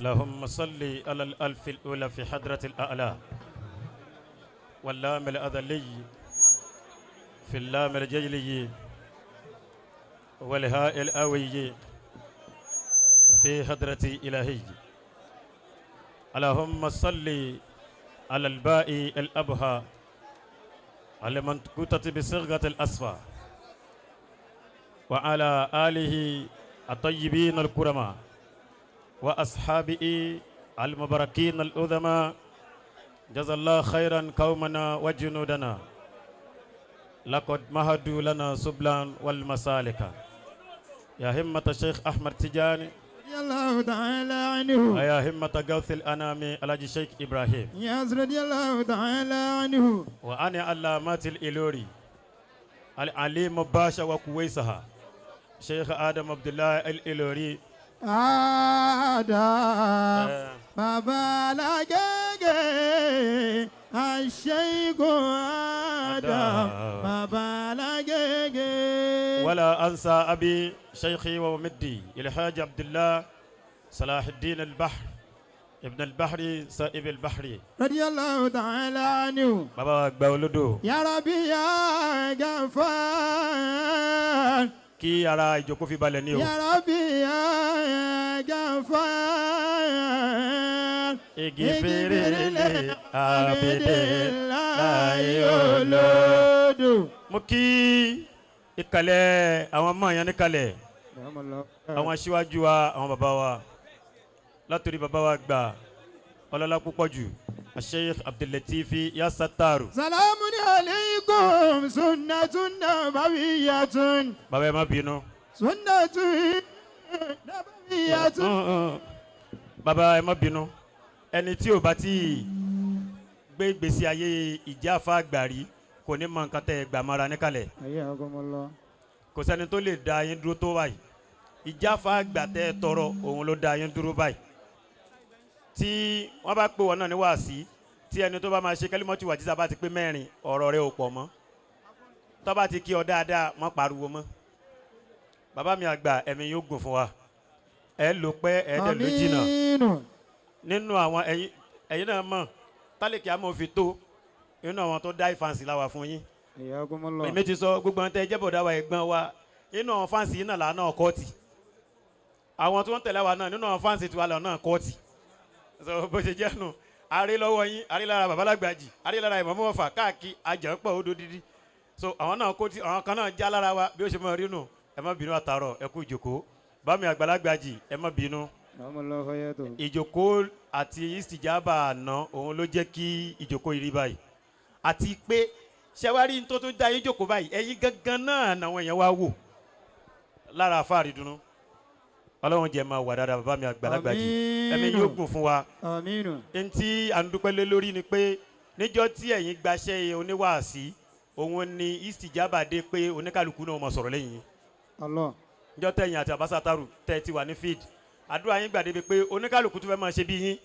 اللهم صل على الألف الأولى في حضرة الأعلى واللام الأذلي في اللام الجيلي والهاء الأوي في حضرة إلهي. اللهم صل على الباء الأبهى على من كتت بصيغة الأصفى وعلى آله الطيبين الكرماء وأصحابه المباركين العظماء. جزا الله خيرا قومنا وجنودنا، لقد مهدوا لنا سبلا والمسالك. يا همة الشيخ أحمد تجاني رضي الله تعالى عنه. ويا همة غوث الأنام الحاج الشيخ إبراهيم ياس رضي الله تعالى عنه. وأنا علامات الإلوري العليم باشا وكويسها شيخ آدم عبد الله الإلوري. آدم بابا لاجاجي الشيخ آدم بابا لاجاجي. ولا أنسى أبي شيخي ومدي الحاج عبد الله صلاح الدين البحر ابن البحر سائب البحر رضي الله تعالى عنه. بابا gbàolódò. يا ربي يا غفار. Kí ara ìjókòó fi balẹ̀ ní o. يا ربي يا غفار. اغفر لعبد الله olódò. Mo kí ìkàlẹ̀ àwọn ọmọ yẹn níkàlẹ̀, àwọn aṣíwájú wa, àwọn bàbá wa, látòrí bàbá wa gbà ọlọ́lá púpọ̀ jù, Sheikh Abdul-Latifi Yasataru. سلام عليكم سنة نبوية. Bàbá, ẹ má bínú. سنة نبوية. Bàbá, ẹ má bínú. Ẹni tí ò bá tí gbé ìgbésí ayé ìjà àfa àgbàrí kò ní mọ nǹkan tẹ́ ẹ gbà mọ́ra níkàlẹ̀. Hayyakumullah. Kò sẹ́ni tó lè da yín dúró tó báyìí. Ìjà àfa àgbà tẹ́ ẹ tọrọ, òun ló da yín dúró báyìí. Tí wọ́n bá pè wọ́n náà ní wàásí, tí ẹni tó bá máa ṣe kẹ́límọ́tì wà jísà bá ti pé mẹ́rin, ọ̀rọ̀ rẹ̀ ò pọ̀ mọ́. Tó bá ti kí ọ dáadáa, mọ́ pariwo mọ́. Bàbá mi àgbà, ẹ̀mí yóò gùn fún wa, ẹ lò pẹ́, ẹ dẹ̀ ló jìnnà. Aminu. Nínú àwọn ẹ̀yin náà mọ̀ tálíkì àmọ́ fi tó nínú àwọn tó dá ìfànsì láwà fún yín. Hayyakumullah. Èmi ti sọ gbogbo àwọn tẹ ẹ jẹ́bọ̀dá wa, ẹ̀gbọ́n wa, nínú àwọn fans yìí náà làánà kọ́ọ̀tì. Àwọn tó ń tẹ̀lé wa náà, nínú àwọn fans tiwa làánà kọ́ọ̀tì. So bó ṣe jẹ́ nù, àrí lọ́wọ́ yín, àrí lára babalágbàjì, àrí lára ìmọ̀mọ́ ọ̀fà káàkiri àjẹ́pọ̀ odò dídí. So àwọn náà kó tí àwọn kan náà já lára wa. Bí ó ṣe mọ̀ rí nù, ẹ má bínú àtàrọ̀, ẹ kú ìjòkó. Bámi àgbàlagbàjì, ẹ má bínú. Allahu hayatu. Ìjòkó àti istijaba àná, òun ló jẹ́ kí ìjòkó yìí rí báyìí. Àti pé ṣẹwárí tó tún dá yín jòkó báyìí, ẹ̀yin gangan náà làwọn èèyàn wá wò lára àfáàrí dunu. Ọlọ́run jẹ́ máa wà dáadáa. Bàbá mi àgbàlagbà jì, ẹ̀mí yóò gùn fún wa. Aminu. Ntí à ń dúpẹ́ lé lórí ni pé níjọ́ tí ẹ̀yin gbaṣẹ́ oníwàásí, òun ni istijaba dé pé oníkàlùkù náà mọ̀ sọ̀rọ̀ lẹ́yìn yín. Allah. Níjọ́ tẹ̀yìn àti àbásátárù tẹ́ ti wà ní field, àdúrà yín gbàdé pé oníkàlùkù tó fẹ́ máa ṣe bí yín.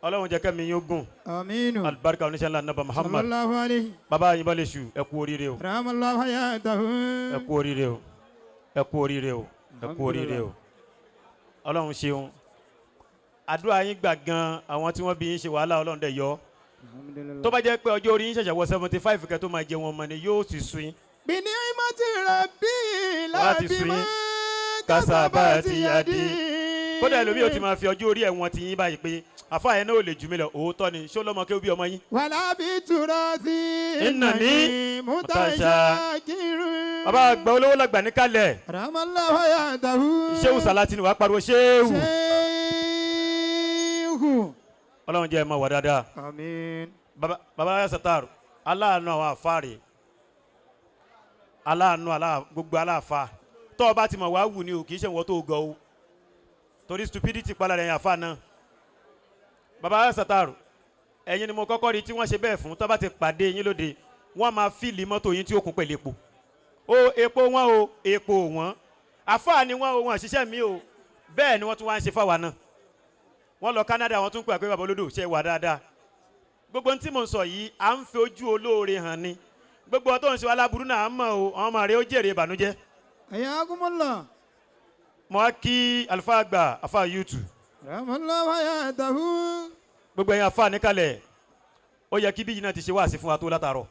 Ọlọ́run jẹ́ kẹ́mi yín ó gùn. Aminu. Alibarika oníṣẹ́ ńlá nàbà Muhammad. Sallallahu alayhi. Bàbá yín bá lè ṣù, ẹ kú oríire o. Ramallahu hayatahu. Ẹ kú oríire o, ẹ kú oríire o, ẹ kú oríire o. Ọlọ́run ṣeun, àdúrà yín gbà gan. Àwọn tí wọ́n bí yín ṣe wàhálà, Ọlọ́run dẹ̀ yọ. Alhamdulillah. Tó bá jẹ́ pé ọjọ́ orí yín ṣẹ̀ṣẹ̀ wọ 75 kẹ́ tó máa jẹ wọn mọ́ ni, yóò sì sú yín. Bini'imati rabbi Wá ti sú la bima yín. Kasabati yadi. Kódà ẹlòmíì ò ti máa fi ọjọ́ orí ẹ̀wọ̀n ti yín báyìí pé àfa yẹn náà ò lè jù mí lọ. Òótọ́ ni, ṣó lọ́mọ kí ó bí ọmọ yín. Wala biturathi. Innani mutashakiru. Bàbá àgbà olówó làgbà níkàlẹ̀. Ramallahu hayatahu. Ṣéwù Sàlátì ni wàá pariwo ṣéwù. Ṣéhù. Ọlọ́run jẹ́ ẹ máa wà dáadáa. Amin. Bàbá, bàbá Satar, aláàánú àwọn àfáàrè, aláàánú gbogbo aláàfáà. Tọ́ ọ bá ti mọ̀ wá wù ní o, kì í ṣe ìwọ tó gọ o, torí stupidity pala rẹ̀ yẹn àfa náà. Bàbá Satar, ẹ̀yin ni mo kọ́kọ́ rí tí wọ́n ṣe bẹ́ẹ̀ fún. Tọ́ bá ti pàdé yín lóde, wọ́n máa fill mọ́tò yín tí ó kún pẹ̀lú epo o. Epo wọn o, epo wọn, àfáà ni wọn o, wọn ṣiṣẹ́ mi o. Bẹ́ẹ̀ ni wọ́n tún wá ń ṣe fáwa náà. Wọ́n lọ Canada, wọ́n tún pè pé bàbá olódò ṣe wà dáadáa. Gbogbo ohun tí mò ń sọ yìí, à ń fi ojú olóore hàn ni. Gbogbo ọtọ́ ń ṣe wa láburú náà, à ń mọ̀ o, àwọn ọmọ rẹ̀ ó jèrè ìbànújẹ́. Hayyakumullah. Mo á kí àlùfáà àgbà, àfáà yúùtù. Ramallahu hayatahu. Gbogbo ẹ̀yin afa níkàlẹ̀, ó yẹ kí bíyì náà ti ṣe wáàsí fún wa tó látàárọ̀.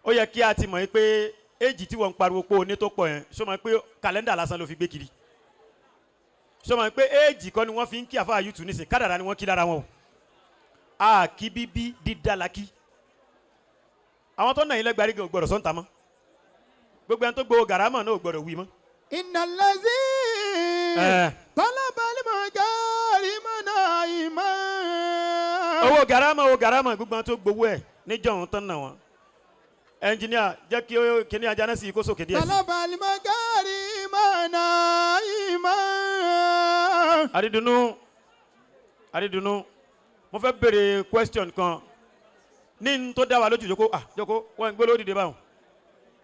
Ó yẹ kí a ti mọ̀ yín pé éjì tí wọ́n ń pariwo pé oní tó pọ̀ yẹn, ṣó mọ̀ pé kàlẹ́ndà lásán ló fi gbé kiri? Ṣó mọ̀ pé éjì kọ́ ni wọ́n fi ń kí àfa yùtù nísìn? Kádàrá ni wọ́n kí lára wọn o. A kí bíbí dídá la kí. Àwọn tó nà yín lẹ́gbàá rí gan ò gbọ́dọ̀ sọ́ńtà mọ́. Gbogbo ẹni tó gbowó gàrámà náà ò gbọ́dọ̀ wí mọ́. Inna allazi talaba al-makarima naima. Owó gàrámà, owó gàrámà, gbogbo àwọn tó gbowó ẹ̀ níjọ́ òun tán nà wọ́n. Ẹnjìníà, jẹ́ kí ó kíní ajá náà sì kó sókè díẹ̀ sí. Talaba al-makarima naima. Àrídùnnú, àrídùnnú, mo fẹ́ béèrè question kan ní n tó dá wa lójú. Jókòó, ah, jókòó. Wọ́n ń gbé lórí dìde báwọn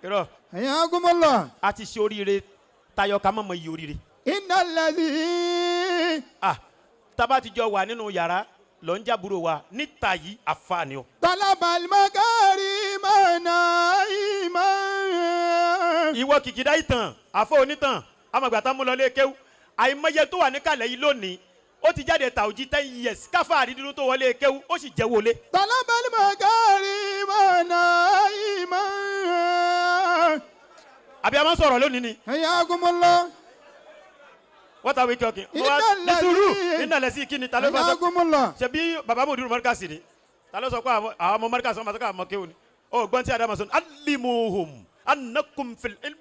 irọ́. Hayyakumullah. A ti ṣe oríire tayọ ká mọ̀ mọ̀ iye oríire. Inna allazi Ah, tábà ti jọ wà nínú yàrá lọ ń jábúrò wa níta yìí, àfààní o. Talaba al-makarima naima. Ìwọ kìkìdá ìtàn àfọ onítàn amọ̀gbàtà mú lọ lé kéwú. Àìmọye tó wà níkàlẹ̀ yìí lónìí, ó ti jáde tàwùjí 10 years káfá àrídìrú tó wọlé kéwú, ó sì jẹ́ wọlé. Talaba al-makarima naima. Àbí a máa ń sọ̀rọ̀ lónìí ni? Hayyakumullah. What are we talking? Iná Ní sùúrù. lẹ́sí. Iná lẹ́sí kí ni? Ta ló fẹ́ sọ? Hayyakumullah. Ṣe bí baba mudiru mọ́ríkàsì ni? Ta ló sọ pé àwọn ọmọ mọ́ríkàsì wọn máa sọ pé àwọn ọmọ kéwù ni? Ó gbọ́n tí adama sọ ní alimuhum anakum fil ilm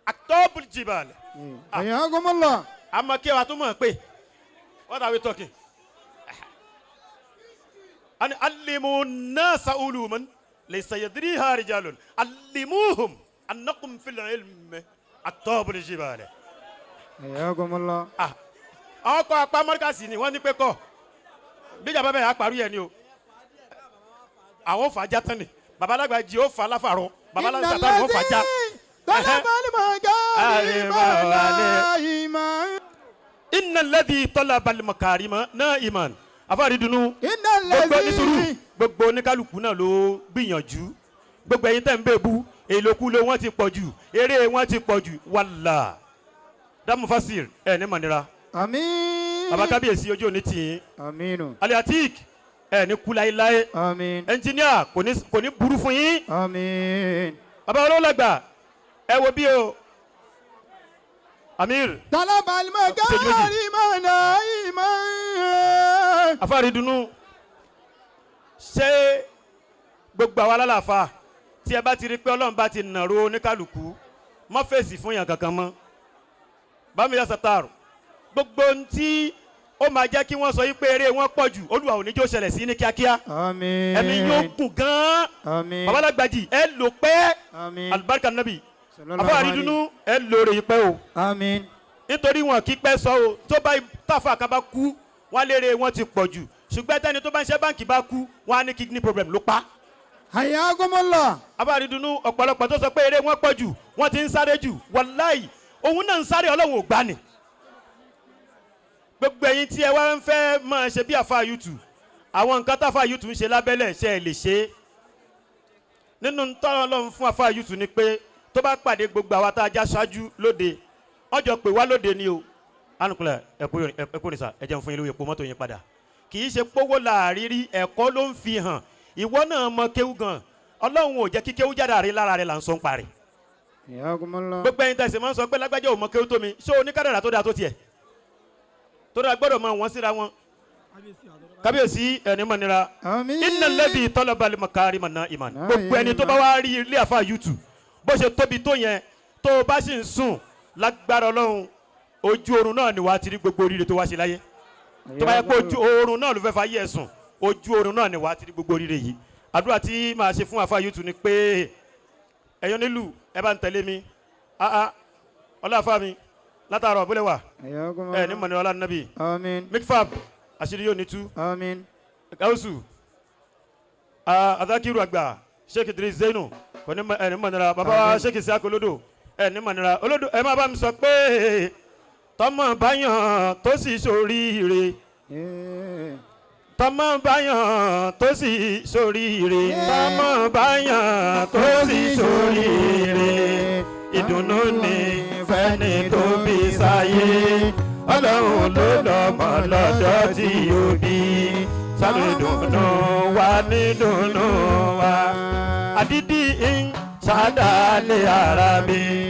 atọ́bul jibal. Hayyakumullah. Àmọ́ kéwù àtúmọ̀ pé what are we talking? Ani alimu nasa uluman laysa yadriha rijalun alimuhum anakum fil ilm atọ́bul jibal. Hayyakumullah. Ah, àwọn kọ apá mọ́ríkàsì ni wọ́n ní pé kọ́ bíjà bàbá yà á parí ẹ̀ ni o. Àwọn fà á já tán ni. Babalágbà jí ó fà á láfàrọ, babalágbà tá ó fà á já. Talaba al-makarima naima. Inna alladhi talaba al-makarima na'iman. Afáàrí dunu. Inna Gbogbo ní sùúrù. allazi Gbogbo oníkálukú náà ló gbìyànjú. Gbogbo ẹ̀yin tẹ́ ń bẹ̀ bú èlòkulò, wọn ti pọ̀ jù, eré wọn ti pọ̀ jù. Wàlà dámú fásir ẹ̀ ní mọ̀nira. Àmín. Baba kábíyèsí, ojú òní tì yín. Àmín. Aliatik, ẹ̀ ní kú láéláé. Àmín. Ẹnjìníà, kò ní burú fún yín. Àmín. Baba olólàgbà, ẹ wo bí o amir. Talaba al-makarima naima. Afárí dunu, ṣé gbogbo àwa lálàáfà tí ẹ bá ti rí pé Ọlọ́run bá ti nàró oníkàlùkù, má fèsì fún yàn kankan mọ́. Bámi yà sàtàrù, gbogbo ohun tí ó máa jẹ́ kí wọ́n sọ yí pé eré wọn pọ̀ jù, Olúwa ò ní jó ṣẹlẹ̀ sí ní kíákíá. Àmín. Ẹ̀mí yóò gùn gan-an. Àmín. Babalágbàjì, ẹ lò pẹ́. Àmín. Alibarika nabi. Sallallahu afárí alayhi. dunu, ẹ lóore yìí pẹ́ o. Àmín. Nítorí wọn kì í pẹ́ sọ o. Tó bá tàfà kan bá kú, wọn léèrè wọn ti pọ̀ jù, ṣùgbọ́n tẹ́ni tó bá ń ṣe báǹkì bá kú, wọn á ní kidney problem ló pa. Hayyakumullah. Afárí dunu, ọ̀pọ̀lọpọ̀ tó sọ pé eré wọn pọ̀ jù, wọ́n ti ń sáré jù, wàláì, òun náà ń sáré, Ọlọ́run ò gbà ní. Gbogbo ẹ̀yin tí ẹ wá ń fẹ́ máa ṣe bí àfa yùtù, àwọn nǹkan táfa yùtù ń ṣe lábẹ́lẹ̀, ṣe é lè ṣe é nínú tọ́lọ́ Ọlọ́run fún àfa yùtù ni pé tó bá pàdé gbogbo àwa tá a já ṣáájú lóde, wọ́n jọ pè wá lóde ni o. Anukunlẹ̀, ẹ̀kú nìsa, ẹ jẹun fún yín lóye epo mọ́tò yín padà. Kì í ṣe pówó làárírí, ẹ̀kọ́ ló ń fi hàn. Ìwọ náà mọ kéwú gan, Ọlọ́run ò jẹ́ kí kéwú jáde àrí lára rẹ̀ là ń sọ ń parí. Hayyakumullah. Gbogbo ẹ̀yin tẹ̀sí máa ń sọ pé lágbájá ò mọ kéwú tó mi, ṣé oníkádàrà tó dáa tó tiẹ̀ tó dáa gbọ́dọ̀ mọ wọ́n síra wọn. Kábíyèsí, ẹni mọ̀ nira. Àmín. Inna alladhi talaba al-makarima na'iman. Gbogbo ẹni tó bá wá rí ilé àfa yùtù bó ṣe tóbi tó yẹn, tó o bá sì ń sùn, lágbára Ọlọ́run, ojú oorun náà ni wàá ti rí gbogbo oríire tó wá ṣe láyé. Tó bá yẹ pé ojú oorun náà ló fẹ́ fa yé ẹ̀sùn, ojú oorun náà ni wàá ti rí gbogbo oríire yìí. Àdúrà tí màá ṣe fún àfa yùtù ni pé ẹ̀yọ́ nílùú, ẹ bá ń tẹ̀lé mi. Ah, ọlọ́àfà mi látàrọ̀ bólẹ̀ wà. Hayyakumullah. Ẹ ní mọ̀nà ọlá nàbì. Àmín. Mikfab, àṣírí yóò ní tú. Àmín. Gausu Azakiru àgbà, Sheikh Idris Zainu, kò ní ẹ ní mọ̀nira. Bàbá wa Àmín. Sheikh Isiaka Olódò, ẹ ní mọ̀nira olódò. Ẹ má bá mi sọ pé tọmọ báyàn tó sì ṣoríire, tọmọ báyàn tó sì ṣoríire, tọmọ báyàn tó sì ṣoríire, ìdùnnú ni fẹ́ni tó bí sáyé. Ọlọ́run ló lọ́mọ lọ́dọ̀ tí ó bí. Sáré dùnú wa ní dùnú wa. Àdídì ń ṣàdálẹ̀ ara mi.